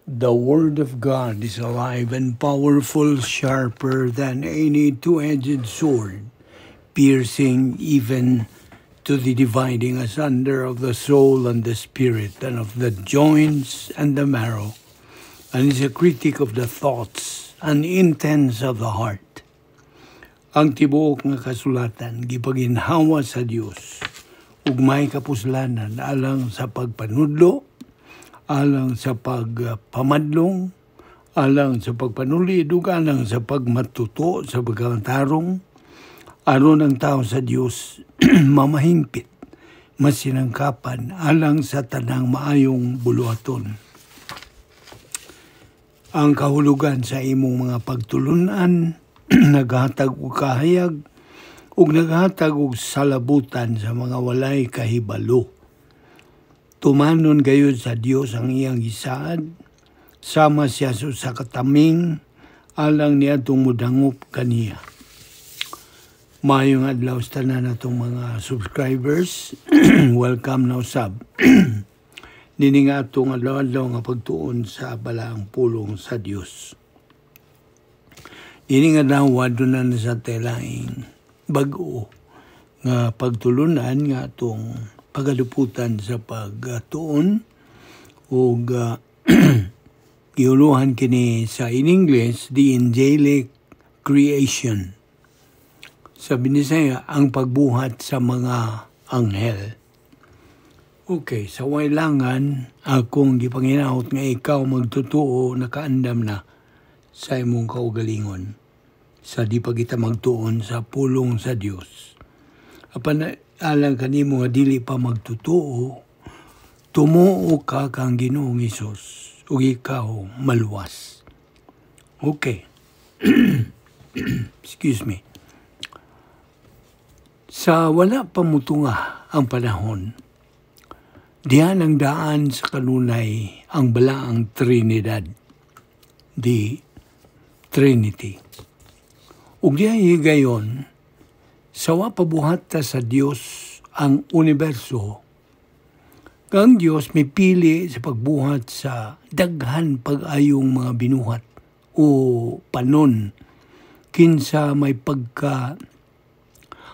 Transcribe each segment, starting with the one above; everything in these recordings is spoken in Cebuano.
The Word of God is alive and powerful, sharper than any two-edged sword, piercing even to the dividing asunder of the soul and the spirit, and of the joints and the marrow, and is a critic of the thoughts and intents of the heart. Ang tibuok nga kasulatan gipaginhawa sa Dios ug may kapuslanan alang sa pagpanudlo, alang sa pagpamadlong, alang sa pagpanulid, ug alang sa pagmatuto sa pagkatarong, aron ang tao sa Dios mamahingpit, masinangkapan alang sa tanang maayong buluhaton. Ang kahulugan sa imong mga pagtulunan naghatag og kahayag ug naghatag og salabutan sa mga walay kahibalo. Tumanon gayud sa Dios ang iyang gisaad, sama siya sa usa ka taming alang niadtong modangop kaniya. Maayong adlaw sa tanan natong mga subscribers. Welcome na usab nini nga atong adlaw-adlaw nga pagtuon sa balaang pulong sa Dios. Nini nga adlaw, aduna na sa telaing bag-o nga pagtulunan nga atong pagaluputan sa pagtuon ug giuluhan kini sa in English, the angelic creation. Sa Binisaya, ang pagbuhat sa mga anghel. Okay, sa wailangan, akong gipanginahot nga ikaw magtutuo nakaandam na sa imong kaugalingon sa di pa kita magtuon sa pulong sa Dios. Apan alang kanimo nga dili pa magtutuo, tumuo ka kang Ginoong Hesus ug ikaw maluwas. Okay. Excuse me. Sa wala pa mutunga ang panahon, diyan ang daan sa kanunay ang balaang Trinidad, the Trinity. Ug diha higayon, sa wa pa buhata sa Dios ang universo, kang Dios mipili sa pagbuhat sa daghan pag-ayong mga binuhat o panon kinsa may pagka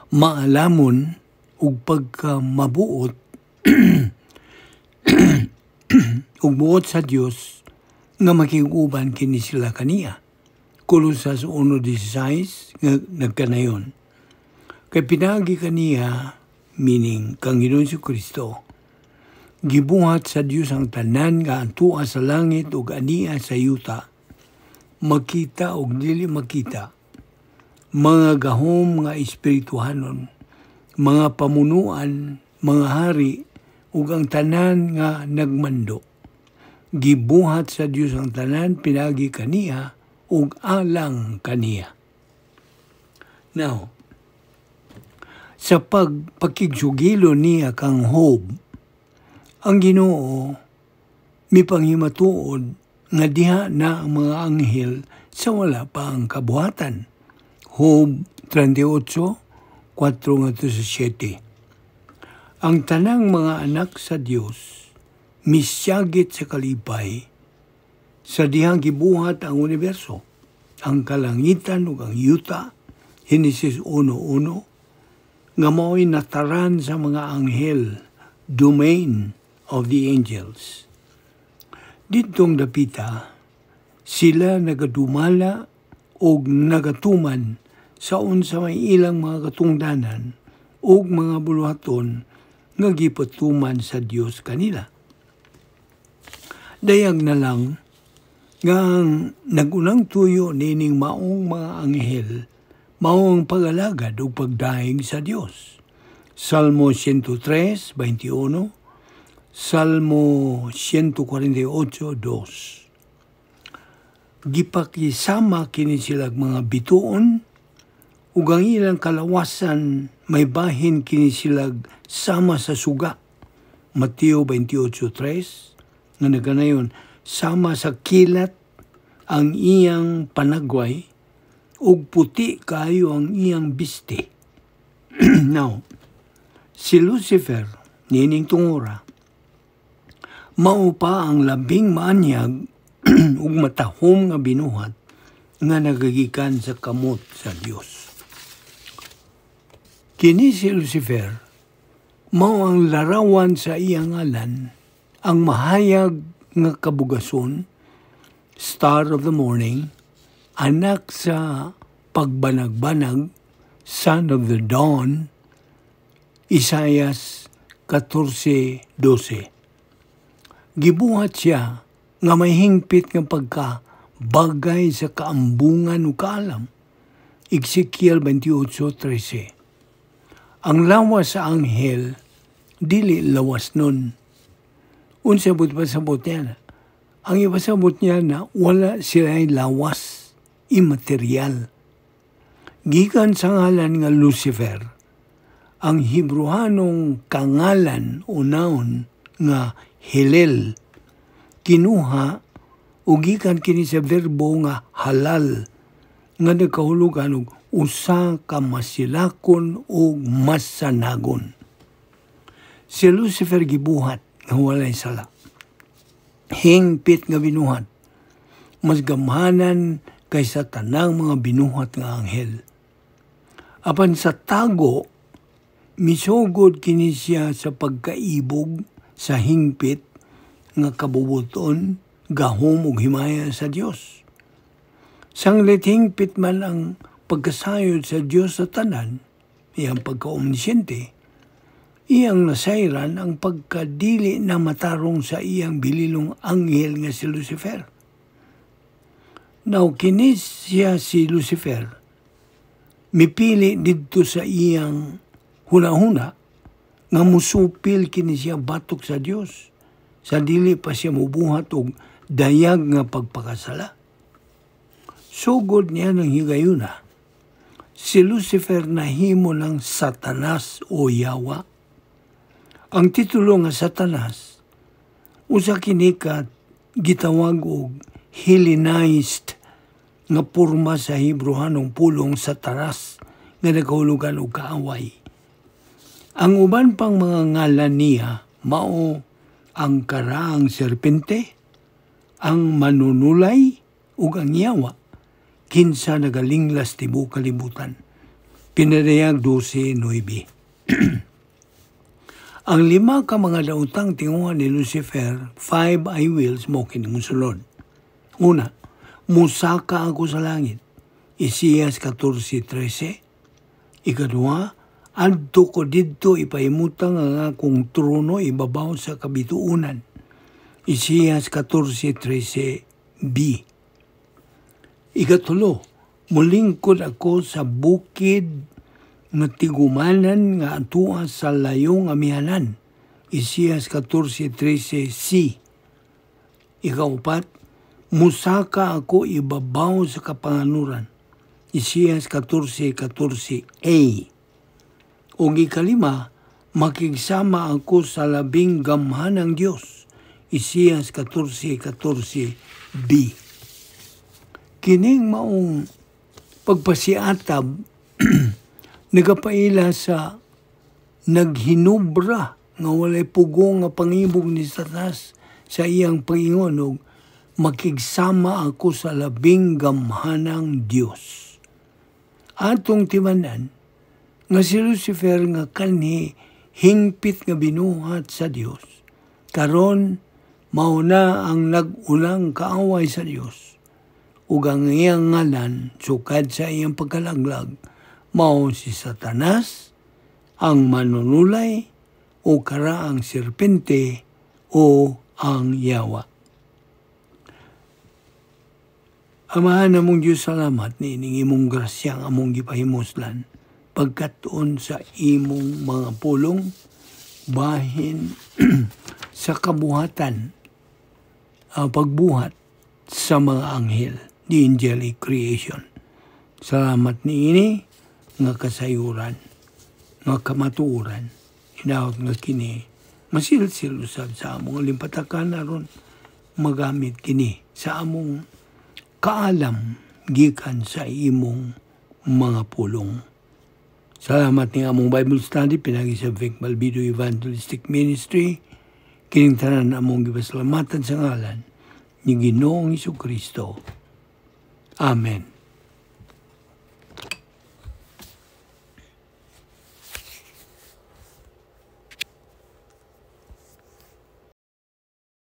maalamon ug pagka mabuot ug buot sa Dios nga makig-uban kini sila kaniya. Kolosas 1:16 nga nagkanayon. Kay pinaagi kaniya, meaning kang Ginoong Kristo, gibuhat sa Dios ang tanan nga antua sa langit ug ania sa yuta, makita ug dili makita, mga gahom nga espirituhanon, mga pamunuan, mga hari, ug ang tanan nga nagmando. Gibuhat sa Dios ang tanan pinaagi kaniya ug alang kaniya. Now, sa pagpakigsugilo niya kang Job, ang Ginoo mipanghimatuod nga diha na ang mga anghel sa wala pa ang kabuhatan. Job 38, 4 ngadto sa 7. Ang tanang mga anak sa Dios misyagit sa kalipay sa dihang gibuhat ang universo, ang kalangitan ug ang yuta, Henesis 1:1, nga mao'y nataran sa mga anghel, domain of the angels. Didtong dapita, sila nagadumala og nagatuman sa unsa may ilang mga katungdanan ug mga buluhaton nga gipatuman sa Dios kanila. Dayag na lang nga ang nagunang tuyo nining maong mga anghel mao ang pag-alagad ug pagdahig sa Dios. Salmo 103:21, Salmo 148:2. Gipakisama kini sila mga bituon ug ang ilang kalawasan may bahin kini sila sama sa suga. Mateo 28:3 nga naganayon, sama sa kilat ang iyang panagway ug puti kaayo ang iyang biste. Now, si Lucifer niining tungura mao pa ang labing maanyag ug matahom nga binuhat nga nagagikan sa kamot sa Dios. Kini si Lucifer mao ang larawan sa iyang ngalan, ang mahayag nga kabugason, star of the morning, anak sa pagbanag-banag, son of the dawn, Isayas 14:12. Gibuhat siya nga may hingpit nga pagka bagay sa kaambungan o kaalam. Ezekiel 28:13. Ang lawas sa anghel, dili lawas nun. Unsa buot pasabot niya na? Ang ipasabot niya na wala sila lawas, immaterial. Gikan sa ngalan nga Lucifer, ang Hebreohanong kangalan o noun nga Helel, kinuha o gikan kini sa verbo nga halal, nga nagkahulugan og usa ka masilakon o masanagon. Si Lucifer gibuhat nga walay sala. Hingpit nga binuhat. Mas gamhanan kaysa tanang mga binuhat nga anghel. Apan sa tago, misugod kini siya sa pagkaibog sa hingpit nga kabubuton, gahom ug himaya sa Dios. Sanglit hingpit man ang pagkasayod sa Dios sa tanan, iyang pagka-omnisyente, iyang nasayran ang pagkadili na matarong sa iyang bililong anghel nga si Lucifer. Now, kini siya si Lucifer, mipili didto sa iyang hunahuna nga musupil kini siya batok sa Dios sa dili pa siya mubuhat og dayag nga pagpakasala. Sugod niya ng higayuna, si Lucifer nahimo ng Satanas o Yawa. Ang titulo nga Satanas, usa kini ka gitawag og Hellenized nga porma sa Hebreohanong pulong Satanas nga nagahulugan og kaaway. Ang uban pang mga ngalan niya mao ang karaang serpente, ang manunulay ug ang yawa, kinsa nagalinglas tibuok kalibutan. Pinadayag 12:9. Ang lima ka mga daotang tinguha ni Lucifer, five I wills, mo kini mosulod. Una, musaka ako sa langit. Isaias 14:13. Ikaduha, adto ko didto ipahimutang ang akong trono ibabaw sa kabituonan. Isaias 14:13b. Ikatulo, mulingkod ako sa bukid nga tigumanan nga atua sa layong amihanan. Isaias 14:13c. Ikaupat, musaka ako ibabaw sa kapanganuran. Isaias 14:14a. O ikalima, makigsama ako sa labing gamhanang Dios. Isaias 14:14b. Kining maong pagpasiatab nagapaila sa naghinubra nga walay pugong nga pangibog ni Satanas sa iyang pangingon og makigsama ako sa labing gamhanang Dios. Atong timanan nga si Lucifer nga kanhi hingpit nga binuhat sa Dios, karon mao na ang nag-ulang kaaway sa Dios, ug ang iyang ngalan sukad sa iyang pagkalaglag mao si Satanas, ang manunulay o karaang serpente o ang yawa. Amahan namong Diyos, salamat ni ining imong grasya ang among gipahimuslan pagkatuon sa imong mga pulong bahin sa kabuhatan, pagbuhat sa mga anghel, the angelic creation. Salamat niini nga kasayuran, nga kamatuoran. Hinaot nga kini masilsil usab sa among limpatakan aron magamit kini sa among kaalam gikan sa imong mga pulong. Salamat ni among Bible study pinagi sa Vic Malbido Evangelistic Ministry. Kining tanan among gipasalamatan sa ngalan ni Ginoong Kristo. Amen.